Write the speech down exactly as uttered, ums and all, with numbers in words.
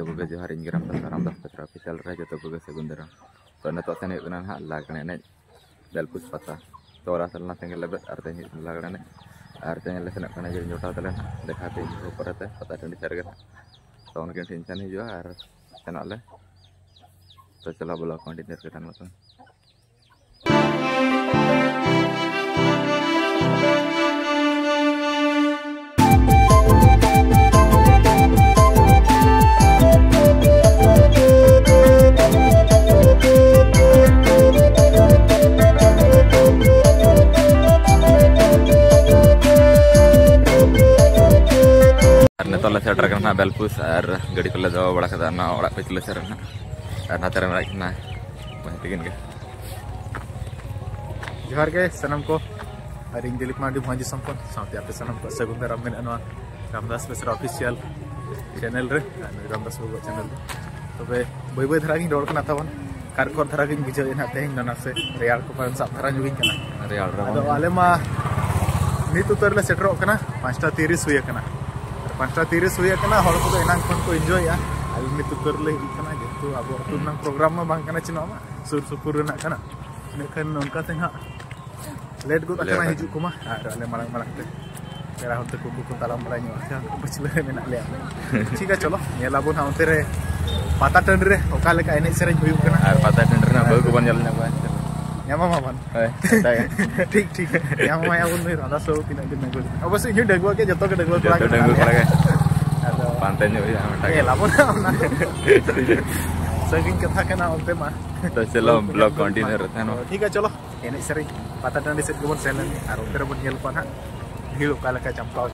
ᱠᱚᱜᱮ ᱡᱚᱦᱟᱨ, ᱤᱧ ᱜᱮ ᱨᱟᱢᱫᱟᱥ, ᱨᱟᱢᱫᱟᱥ ᱯᱟᱪᱨᱟ ᱚᱯᱷᱤᱥᱤᱭᱟᱞ ᱨᱮ ᱡᱚᱛᱚ ᱠᱚᱜᱮ ᱥᱟᱹᱜᱩᱱ ᱫᱟᱨᱟᱢ᱾ ᱛᱚ, ᱱᱤᱛᱚᱜ ᱥᱮᱱ ᱦᱩᱭᱩᱜ ᱠᱟᱱᱟ ᱱᱟᱦᱟᱜ ᱞᱟᱜᱽᱬᱮ ᱮᱱᱮᱡ, ᱵᱮᱞᱯᱩᱥ ᱯᱟᱛᱟ᱾ ᱛᱚ, ᱚᱲᱟᱜ ᱥᱮᱱ ᱞᱮᱱᱟ ᱥᱮᱸᱜᱮᱞ ᱞᱮᱵᱮᱫ, ᱟᱨ ᱛᱮᱦᱮᱧ ᱦᱩᱭᱩᱜ ᱠᱟᱱᱟ ᱞᱟᱜᱽᱬᱮ ᱮᱱᱮᱡ᱾ ᱟᱨ ᱛᱮᱦᱮᱧ ᱞᱮ ᱥᱮᱱᱚᱜ ᱠᱟᱱᱟ ᱡᱮ ᱡᱚᱴᱟᱣ ᱛᱟᱞᱮ ᱱᱟᱦᱟᱜ, ᱫᱮᱠᱷᱟ ᱯᱮ ᱤᱧ ᱠᱚ ᱯᱚᱨᱮᱛᱮ ᱯᱟᱛᱟ ᱴᱟᱺᱰᱤ ᱥᱮᱫ ᱨᱮᱜᱮ ᱱᱟᱦᱟᱜ᱾ ᱛᱚ, ᱩᱱᱠᱤᱱ ᱴᱷᱮᱱ ᱥᱮᱱ ᱦᱩᱭᱩᱜᱼᱟ ᱟᱨ ᱥᱮᱱᱚᱜ ᱟᱞᱮ᱾ ᱛᱚ, ᱪᱚᱞᱚ ᱵᱚᱞᱚ ᱠᱚ ᱰᱤᱱᱟᱨ ᱠᱟᱛᱮ ᱱᱚᱛᱮ᱾ ᱟᱨ ᱱᱤᱛᱚᱜ ᱞᱮ ᱥᱮᱴᱮᱨ ᱠᱟᱱᱟ ᱱᱟᱦᱟᱜ ᱵᱮᱞᱯᱩᱥ, ᱟᱨ ᱜᱟᱹᱰᱤ ᱠᱚᱞᱮ ᱫᱚᱦᱚ ᱵᱟᱲᱟ ᱠᱟᱫᱟ ᱚᱱᱟ ᱚᱲᱟᱜ ᱯᱤᱪᱷᱞᱟᱹ ᱥᱮᱫ ᱨᱮ ᱱᱟᱦᱟᱜ᱾ ᱟᱨ ᱱᱟᱛᱮ ᱨᱮ ᱢᱮᱱᱟᱜ ᱠᱤᱱᱟ ᱢᱟᱹᱭ ᱛᱟᱹᱠᱤᱱ ᱜᱮ᱾ ᱡᱚᱦᱟᱨ ᱜᱮ ᱥᱟᱱᱟᱢ ᱠᱚ, ᱟᱨ ᱤᱧ ᱫᱤᱞᱤᱯ ᱢᱟᱨᱰᱤ ᱵᱷᱚᱸᱡᱽ ᱫᱤᱥᱚᱢ ᱠᱷᱚᱱ, ᱥᱟᱶᱛᱮ ᱟᱯᱮ ᱥᱟᱱᱟᱢ ᱠᱚ ᱥᱟᱹᱜᱩᱱ ᱫᱟᱨᱟᱢ ᱢᱮᱱᱟᱜᱼᱟ ᱱᱚᱣᱟ ᱨᱟᱢᱫᱟᱥ ᱵᱮᱥᱨᱟ ᱚᱯᱷᱤᱥᱤᱭᱟᱞ ᱪᱮᱱᱮᱞ ᱨᱮ᱾ ᱟᱨ ᱱᱩᱭ ᱨᱟᱢᱫᱟᱥ ᱵᱟᱹᱵᱩᱣᱟᱜ ᱪᱮᱱᱮᱞ ᱨᱮ᱾ ᱛᱚᱵᱮ ᱵᱟᱹᱭ ᱵᱟᱹᱭ ᱫᱷᱟᱨᱟ ᱜᱤᱧ ᱨᱚᱲ ᱠᱟᱱᱟ ᱛᱟᱵᱚᱱ, ᱠᱟᱨᱠᱚᱨ ᱫᱷᱟᱨᱟ ᱜᱤᱧ ᱵᱩᱡᱷᱟᱹᱣᱮᱫ ᱱᱟᱦᱟᱜ ᱛᱮᱦᱮᱧ ᱫᱚ, ᱱᱟᱥᱮ ᱨᱮᱭᱟᱲ ᱠᱚ ᱯᱟᱞᱮᱱ ᱥᱟᱵ ᱫᱷᱟᱨᱟ ᱧᱚᱜᱤᱧ ᱠᱟᱱᱟ᱾ ᱨᱮᱭᱟᱲ ᱨᱮ ᱟᱫᱚ ᱵᱟᱝ? ᱟᱞᱮ ᱢᱟ ᱱᱤᱛ ᱩᱛᱟᱹᱨ ᱞᱮ ᱥᱮᱴᱮᱨᱚᱜ ᱠᱟᱱᱟ, ᱯᱟᱸᱪᱴᱟ ᱛᱤᱨᱤᱥ ᱦᱩᱭ ᱟᱠᱟᱱᱟ᱾ ᱟᱨ ᱯᱟᱸᱪᱴᱟ ᱛᱤᱨᱤᱥ ᱦᱩᱭ ᱟᱠᱟᱱᱟ, ᱦᱚᱲ ᱠᱚᱫᱚ ᱮᱱᱟᱝ ᱠᱷᱚᱱ ᱠᱚ ᱤᱱᱡᱚᱭᱮᱫᱼᱟ᱾ ᱟᱞᱮ ᱱᱤᱛ ᱩᱛᱟᱹᱨ ᱞᱮ ᱦᱤᱡᱩᱜ ᱠᱟᱱᱟ, ᱡᱮᱦᱮᱛᱩ ᱟᱵᱚ ᱟᱹᱛᱩ ᱨᱮᱱᱟᱜ ᱯᱨᱳᱜᱨᱟᱢ ᱢᱟ ᱵᱟᱝ ᱠᱟᱱᱟ ᱪᱮᱫ ᱦᱚᱸ, ᱥᱩᱨ ᱥᱩᱯᱩᱨ ᱨᱮᱱᱟᱜ ᱠᱟᱱᱟ᱾ ᱤᱱᱟᱹ ᱠᱷᱟᱱ ᱚᱱᱠᱟ ᱛᱮ ᱱᱟᱦᱟᱜ ᱞᱮᱴ ᱜᱚᱫ ᱟᱠᱟᱱᱟ ᱞᱮᱴ ᱦᱤᱡᱩᱜ ᱟᱠᱟᱱᱟ᱾ ᱠᱚᱢᱟ, ᱟᱨ ᱟᱞᱮ ᱢᱟᱲᱟᱝ ᱢᱟᱲᱟᱝ ᱛᱮ ᱯᱮᱲᱟ ᱦᱚᱲ ᱛᱟᱠᱚ ᱠᱚ ᱛᱟᱲᱟᱢ ᱵᱟᱲᱟ ᱧᱚᱜ ᱟᱠᱟᱱᱟ, ᱯᱟᱹᱪᱷᱞᱟᱹ ᱨᱮ ᱢᱮᱱᱟᱜ ᱞᱮᱭᱟ᱾ ᱴᱷᱤᱠ ᱜᱮᱭᱟ, ᱪᱚᱞᱚ ᱧᱮᱞ ᱟᱵᱚᱱ ᱦᱟᱸᱜ ᱚᱱᱛᱮ ᱨᱮ ᱯᱟᱛᱟ ᱴᱟᱺᱰᱤ ᱨᱮ ᱚᱠᱟ ᱞᱮᱠᱟ ᱮᱱᱮᱡ ᱥᱮᱨᱮᱧ ᱦᱩᱭᱩᱜ ᱠᱟᱱᱟ᱾ ᱟᱨ ᱯᱟᱛᱟ ᱴᱟᱺᱰᱤ ᱨᱮᱱᱟᱜ ᱵᱟᱹᱦᱩ ᱠᱚᱵᱚᱱ ᱧᱮᱞ ᱧᱟᱢ ᱠᱚᱣᱟ᱾ ᱧᱟᱢᱟᱢᱟ ᱵᱚᱱ᱾ ᱦᱳᱭ, ᱥᱮᱴᱟᱜ ᱜᱮ᱾ ᱴᱷᱤᱠ, ᱴᱷᱤᱠ᱾ ᱧᱟᱢᱟᱢᱟᱭᱟ ᱵᱚᱱ ᱱᱩᱭ ᱨᱟᱸᱫᱟ ᱥᱟᱹᱦᱩ ᱛᱤᱱᱟᱹᱜ ᱫᱤᱱ ᱰᱟᱺᱜᱩᱣᱟᱹ᱾ ᱚᱵᱚᱥᱥᱳᱭ ᱤᱧ ᱦᱚᱸ ᱰᱟᱺᱜᱩᱣᱟᱹ ᱜᱮ, ᱡᱚᱛᱚ ᱜᱮ ᱰᱟᱺᱜᱩᱣᱟᱹ ᱠᱚᱲᱟ ᱡᱚᱛᱚ ᱜᱮ ᱰᱟᱺᱜᱩᱣᱟᱹ ᱢᱮᱱᱟᱜ ᱠᱚᱲᱟ ᱜᱮ᱾ ᱞᱮᱭᱟ᱾ ᱟᱫᱚ ᱯᱟᱱᱛᱮ ᱧᱚᱜ ᱦᱩᱭᱩᱜᱼᱟ ᱢᱤᱫᱴᱟᱝ᱾ ᱧᱮᱞ ᱟᱵᱚᱱ ᱦᱟᱸᱜ ᱚᱱᱟ ᱫᱚ᱾ ᱥᱟᱺᱜᱤᱧ ᱠᱟᱛᱷᱟ ᱠᱟᱱᱟ ᱚᱱᱛᱮ ᱢᱟ᱾ ᱛᱚ ᱪᱚᱞᱚ, ᱵᱞᱚᱜ ᱠᱚᱱᱴᱤᱱᱤᱭᱩ ᱨᱮ ᱛᱟᱦᱮᱱ ᱢᱟ᱾ ᱴᱷᱤᱠ ᱜᱮᱭᱟ, ᱪᱚᱞᱚ ᱮᱱᱮᱡ ᱥᱮᱨᱮᱧ ᱯᱟᱛᱟ ᱴᱟᱺᱰᱤ ᱥᱮᱫ ᱜᱮᱵᱚᱱ ᱥᱮᱱ ᱞᱮᱱ ᱜᱮ, ᱟᱨ ᱚᱱᱛᱮ ᱨᱮᱵᱚᱱ ᱧᱮᱞ ᱠᱚᱣᱟ ᱱᱟᱦᱟᱜ ᱵᱷᱤᱲ ᱚᱠᱟ ᱞᱮᱠᱟ ᱪᱟᱢᱯᱟᱣ᱾